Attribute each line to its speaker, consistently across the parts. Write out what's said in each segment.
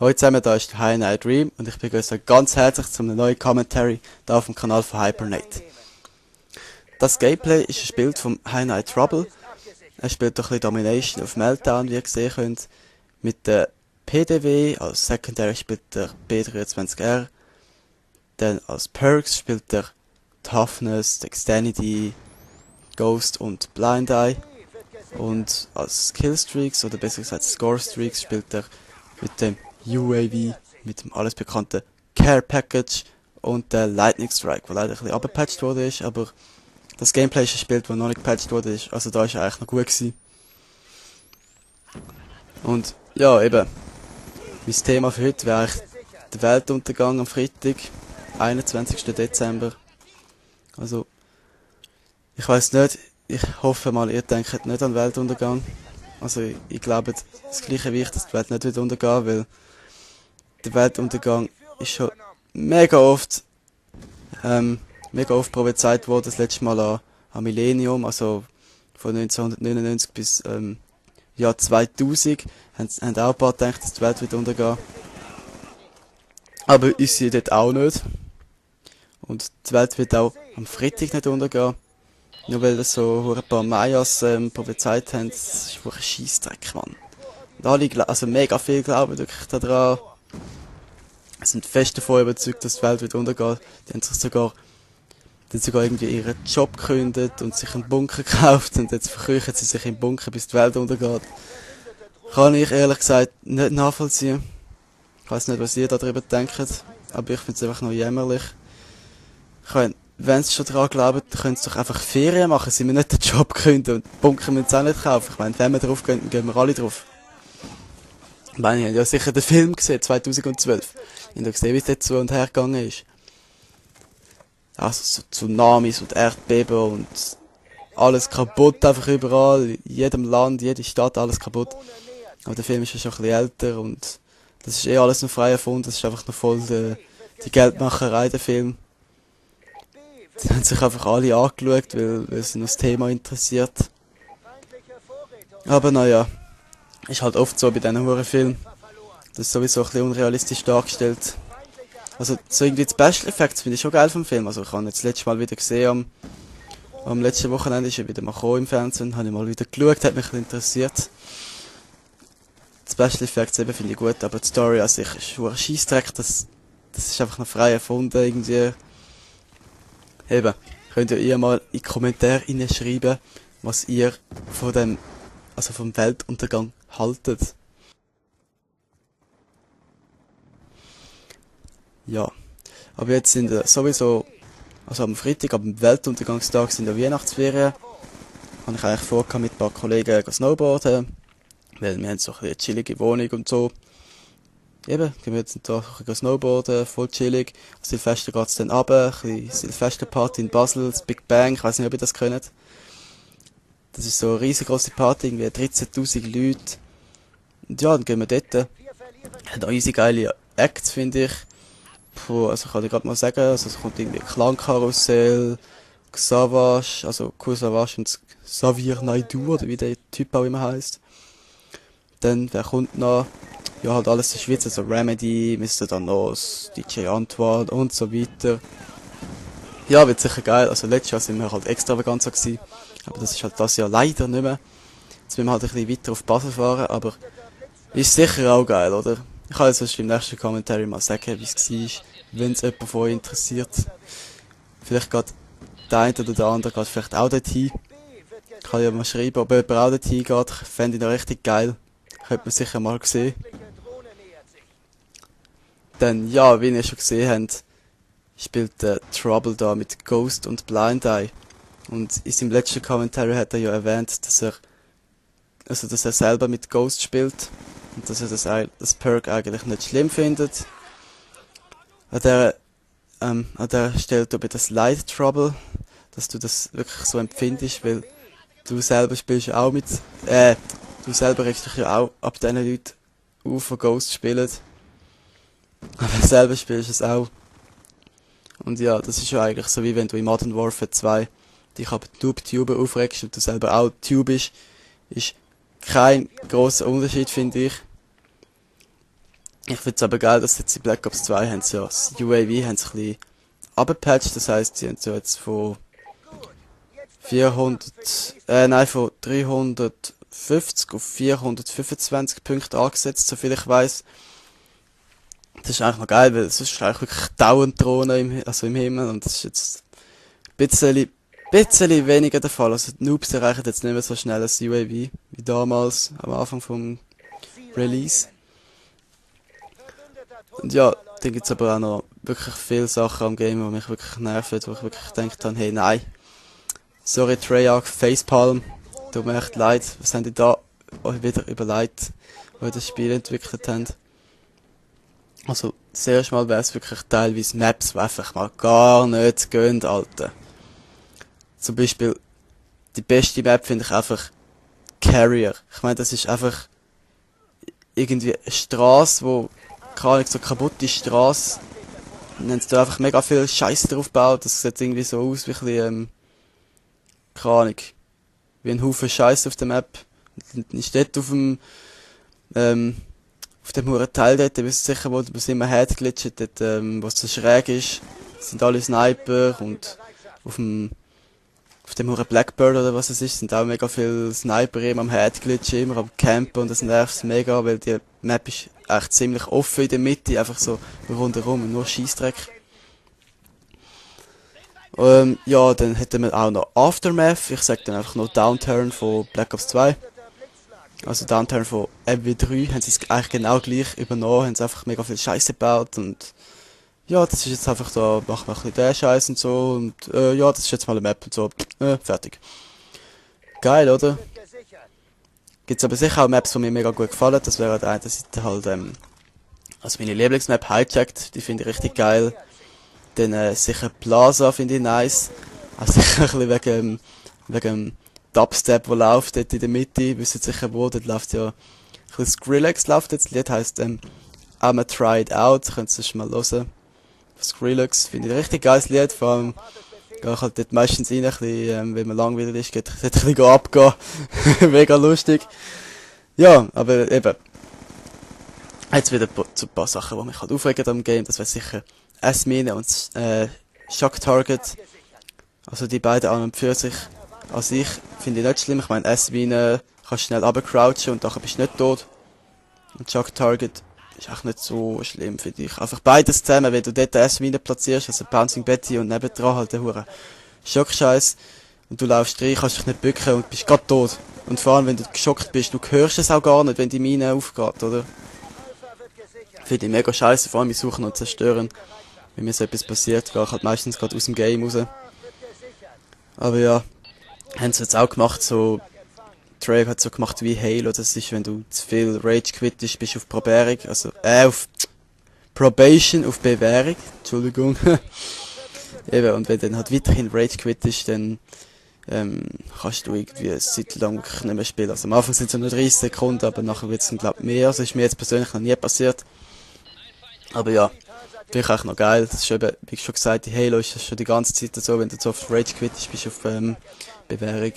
Speaker 1: Hallo zusammen, da ist der High Night Dream und ich begrüße euch ganz herzlich zu einem neuen Commentary hier auf dem Kanal von Hypernate. Das Gameplay ist ein Spiel vom High Night Trouble. Er spielt doch ein bisschen Domination auf Meltdown, wie ihr sehen könnt. Mit der PDW, als Secondary spielt der B23R. Dann als Perks spielt der Toughness, Dexterity, Ghost und Blind Eye. Und als Killstreaks, oder besser gesagt Scorestreaks, spielt er mit dem UAV, mit dem alles bekannten Care Package und der Lightning Strike, der leider ein bisschen abgepatcht worden ist, aber das Gameplay ist ein Spiel, das noch nicht gepatcht worden ist, also da ist er eigentlich noch gut gewesen. Und ja, eben, mein Thema für heute wäre eigentlich der Weltuntergang am Freitag, 21. Dezember. Also, ich weiss nicht, ich hoffe mal, ihr denkt nicht an den Weltuntergang. Also, ich glaube, das Gleiche wie ich, dass die Welt nicht wird untergehen, weil der Weltuntergang ist schon mega oft prophezeit worden, das letzte Mal an Millennium, also von 1999 bis Jahr 2000, haben auch ein paar gedacht, dass die Welt wird untergehen. Aber ist sie dort auch nicht. Und die Welt wird auch am Freitag nicht untergehen. Nur weil das so ein paar Mayas prophezeit haben, das ist wirklich ein Scheissdreck, Mann. Und alle, also mega viel glauben wirklich daran. Sind fest davon überzeugt, dass die Welt wird untergehen. Die haben sich sogar irgendwie ihren Job gekündigt und sich einen Bunker gekauft und jetzt verkriechen sie sich im Bunker, bis die Welt untergeht. Kann ich ehrlich gesagt nicht nachvollziehen. Ich weiss nicht, was ihr darüber denkt, aber ich finde es einfach nur jämmerlich. Ich meine, wenn sie schon daran glauben, dann können sie doch einfach Ferien machen, sie müssen nicht den Job kündigen und den Bunker müssen sie auch nicht kaufen. Ich meine, wenn wir drauf gehen, dann gehen wir alle drauf. Ich meine, ich habe ja sicher den Film gesehen, 2012. Ich habe gesehen, wie es dort zu und her gegangen ist. Also so Tsunamis und Erdbeben und alles kaputt einfach überall, in jedem Land, jede Stadt, alles kaputt. Aber der Film ist ja schon ein bisschen älter und das ist alles noch frei erfunden, das ist einfach noch voll die Geldmacherei, der Film. Die haben sich einfach alle angeschaut, weil sie noch das Thema interessiert. Aber naja, ist halt oft so bei diesen Hurenfilmen. Das ist sowieso ein bisschen unrealistisch dargestellt. Also, so irgendwie die Special Effects finde ich schon geil vom Film. Also, ich habe jetzt das letzte Mal wieder gesehen, am letzten Wochenende ist er wieder mal gekommen im Fernsehen, habe ich mal wieder geschaut, hat mich interessiert. Die Special Effects eben finde ich gut, aber die Story an sich ist ein Scheissdreck, das ist einfach noch frei erfunden, irgendwie. Eben, könnt ihr mal in die Kommentare schreiben, was ihr von vom Weltuntergang haltet. Ja, aber jetzt sind sowieso, also am Freitag, am Weltuntergangstag sind ja Weihnachtsferien. Habe ich eigentlich vor, mit ein paar Kollegen snowboarden, weil wir haben so eine chillige Wohnung und so. Eben, gehen wir jetzt da snowboarden, voll chillig. Silvester geht's dann runter, ein bisschen Silvesterparty in Basel, das Big Bang, ich weiß nicht, ob ihr das kennt. Das ist so eine riesengroße Party, irgendwie 13.000 Leute. Und ja, dann gehen wir dort. Hat auch easy geile Acts, finde ich. Also ich kann dir gerade mal sagen, also es kommt irgendwie Klangkarussell, Savage, also Kool Savage und Xavier Naidoo, oder wie der Typ auch immer heisst. Dann, wer kommt noch? Ja, halt alles in der Schweiz, also Remedy, Mr. Danos, DJ Antoine und so weiter. Ja, wird sicher geil, also letztes Jahr sind wir halt extravaganza gewesen, aber das ist halt das Jahr leider nicht mehr. Jetzt müssen wir halt ein bisschen weiter auf Basel fahren, aber ist sicher auch geil, oder? Ich kann jetzt sonst im nächsten Kommentar mal sagen, wie es war, wenn es jemand von euch interessiert. Vielleicht geht der eine oder der andere geht vielleicht auch dorthin. Ich kann ja mal schreiben, ob jemand auch dorthin geht. Fände ich noch richtig geil. Könnte man sicher mal sehen. Dann, ja, wie ihr schon gesehen habt, spielt der Trouble da mit Ghost und Blind Eye. Und in seinem letzten Kommentar hat er ja erwähnt, dass er selber mit Ghost spielt. Und dass er das Perk eigentlich nicht schlimm findet. An der Stelle tut mir das Light Trouble, dass du das wirklich so empfindest, weil du selber spielst ja auch du selber regst dich ja auch ab diesen Leuten auf, die Ghost spielen. Aber selber spielst du es auch. Und ja, das ist ja eigentlich so, wie wenn du in Modern Warfare 2 dich ab Tube aufregst und du selber auch Tube ist kein grosser Unterschied, finde ich. Ich find's aber geil, dass jetzt in Black Ops 2 haben sie ja das UAV haben sie ein bisschen abgepatcht, das heisst, sie haben so jetzt von 350 auf 425 Punkte angesetzt, soviel ich weiss. Das ist eigentlich noch geil, weil sonst ist eigentlich wirklich dauernd Drohnen im Himmel und das ist jetzt bisschen weniger der Fall. Also die Noobs erreichen jetzt nicht mehr so schnell das UAV wie damals am Anfang vom Release. Und ja, dann gibt's aber auch noch wirklich viele Sachen am Game, die mich wirklich nerven, wo ich wirklich gedacht habe, hey nein, sorry Treyarch, Facepalm, tut mir echt leid, was haben die da euch wieder überlegt, wo ihr das Spiel entwickelt habt. Also, das erste Mal wäre es wirklich teilweise Maps, die einfach mal gar nicht gehen, Alter. Zum Beispiel, die beste Map finde ich einfach Carrier. Ich meine, das ist einfach irgendwie eine Straße, wo, keine Ahnung, so kaputte Straße. Dann haben sie da einfach mega viel Scheiße drauf gebaut. Das sieht irgendwie so aus wie ein bisschen, keine Ahnung, wie ein Haufen Scheiße auf der Map. Und dann steht auf dem hohen Teil dort, ihr wisst sicher, wo es immer herglitscht, dort, wo es so schräg ist, sind alle Sniper und auf dem hohen Blackbird oder was es ist, sind auch mega viele Sniper immer am Headglitchen, immer am Campen und das nervt mega, weil die Map ist echt ziemlich offen in der Mitte, einfach so rundherum, nur Scheissdreck. Ja, dann hätten wir auch noch Aftermath, ich sag dann einfach noch Downturn von Black Ops 2. Also Downturn von MW3 haben sie es eigentlich genau gleich übernommen, haben sie einfach mega viel Scheiße gebaut und ja, das ist jetzt einfach da, machen wir ein bisschen den Scheiß und so und ja, das ist jetzt mal eine Map und so, fertig. Geil, oder? Gibt's aber sicher auch Maps, die mir mega gut gefallen, das wäre der eine Seite halt, also meine Lieblingsmap Hijacked, die finde ich richtig geil. Dann sicher Plaza finde ich nice, also sicher ein bisschen wegen Dubstep, wo läuft dort in der Mitte, wisst ihr sicher wo, dort läuft ja ein bisschen Skrillex läuft jetzt, das Lied heisst I'ma Try It Out, könnt ihr es mal hören. Skrillex, finde ich ein richtig geiles Lied, vor allem gehe ich halt dort meistens rein, ein bisschen, wenn man langweilig ist, geht ein bisschen abgehen, mega lustig. Ja, aber eben, jetzt wieder zu ein paar Sachen, die mich halt aufregen am Game, das wäre sicher S-Mine und Shock Target, also die beiden an und für sich. Also ich finde ich nicht schlimm, ich meine S-Mine kannst schnell runtercrouchen und nachher bist du nicht tot. Und Shock Target ist auch nicht so schlimm für dich. Einfach beides zusammen, wenn du dort S-Mine platzierst, also Bouncing Betty und nebendran halt der hure Schockscheiß und du laufst rein, kannst dich nicht bücken und bist grad tot. Und vor allem, wenn du geschockt bist, du hörst es auch gar nicht, wenn die Mine aufgeht, oder? Finde ich mega scheiße, vor allem mit Suchen und Zerstören. Wenn mir so etwas passiert, gehe ich halt meistens gerade aus dem Game raus. Aber ja, haben sie jetzt auch gemacht, so Treyarch hat so gemacht wie Halo, das ist, wenn du zu viel Rage quittest, bist du auf Probierung, also, auf Probation, auf Bewährung, Entschuldigung. Eben, und wenn du dann halt weiterhin Rage quittest, dann, kannst du irgendwie eine Zeit lang wirklich nicht mehr spielen. Also am Anfang sind es nur 30 Sekunden, aber nachher wird es dann, glaub ich, mehr, also ist mir jetzt persönlich noch nie passiert. Aber ja, finde ich auch noch geil, das ist eben, wie schon gesagt, in Halo ist das schon die ganze Zeit so, wenn du so auf Rage quittest, bist du auf, Bewährung.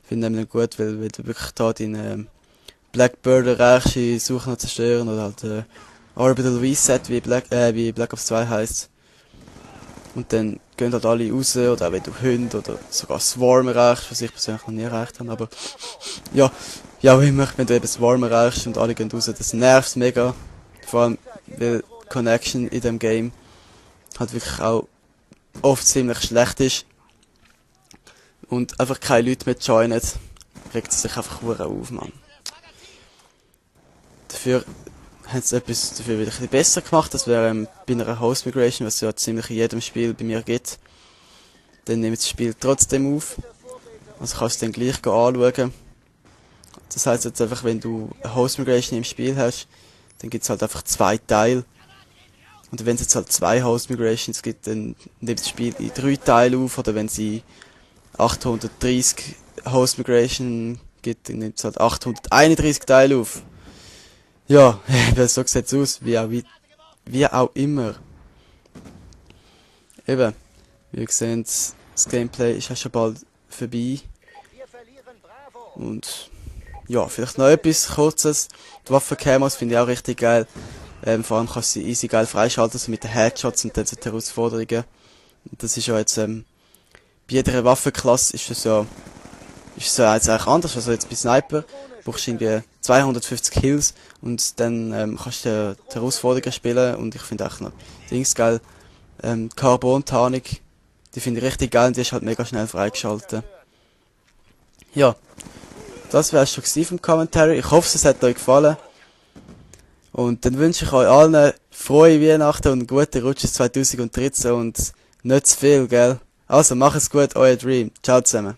Speaker 1: Finde ich nämlich gut, weil du wirklich da deinen Blackbird erreichst, Suchen und Zerstören oder halt Orbital Reset, wie Black Ops 2 heisst. Und dann gehen halt alle raus, oder auch wenn du Hunde oder sogar Swarm erreichst, was ich persönlich noch nie erreicht habe, aber ja, wie auch immer, wenn du eben Swarm erreichst und alle gehen raus, das nervt mega. Vor allem, weil Connection in dem Game halt wirklich auch oft ziemlich schlecht ist. Und einfach keine Leute mehr joinen, regt es sich einfach hure auf, Mann. Dafür haben sie etwas dafür wieder ein bisschen besser gemacht, das wäre bei einer Host Migration, was es ja ziemlich in jedem Spiel bei mir gibt. Dann nimmt das Spiel trotzdem auf, also kannst du dann gleich anschauen. Das heisst jetzt einfach, wenn du eine Host Migration im Spiel hast, dann gibt es halt einfach 2 Teile. Und wenn es jetzt halt 2 Host Migrations gibt, dann nimmt das Spiel in 3 Teile auf, oder wenn sie 830 Host Migration gibt, dann nimmt es halt 831 Teile auf. Ja, so sieht es aus, wie auch immer. Eben, wie ihr seht, das Gameplay ist ja schon bald vorbei. Und ja, vielleicht noch etwas Kurzes. Die Waffencamos finde ich auch richtig geil. Vor allem kannst du sie easy geil freischalten, so mit den Headshots und dann so die Herausforderungen. Und das ist ja jetzt, bei jeder Waffenklasse ist so jetzt eigentlich anders. Also jetzt bei Sniper brauchst du irgendwie 250 Kills und dann kannst du die Herausforderungen spielen und ich finde auch noch Dings geil. Carbon-Tarnung, die finde ich richtig geil und die ist halt mega schnell freigeschaltet. Ja, das wär's schon gewesen vom Commentary. Ich hoffe, es hat euch gefallen. Und dann wünsche ich euch allen frohe Weihnachten und einen guten Rutsch 2013 und nicht zu viel, gell? Also, mach es gut, euer Dream. Ciao zusammen.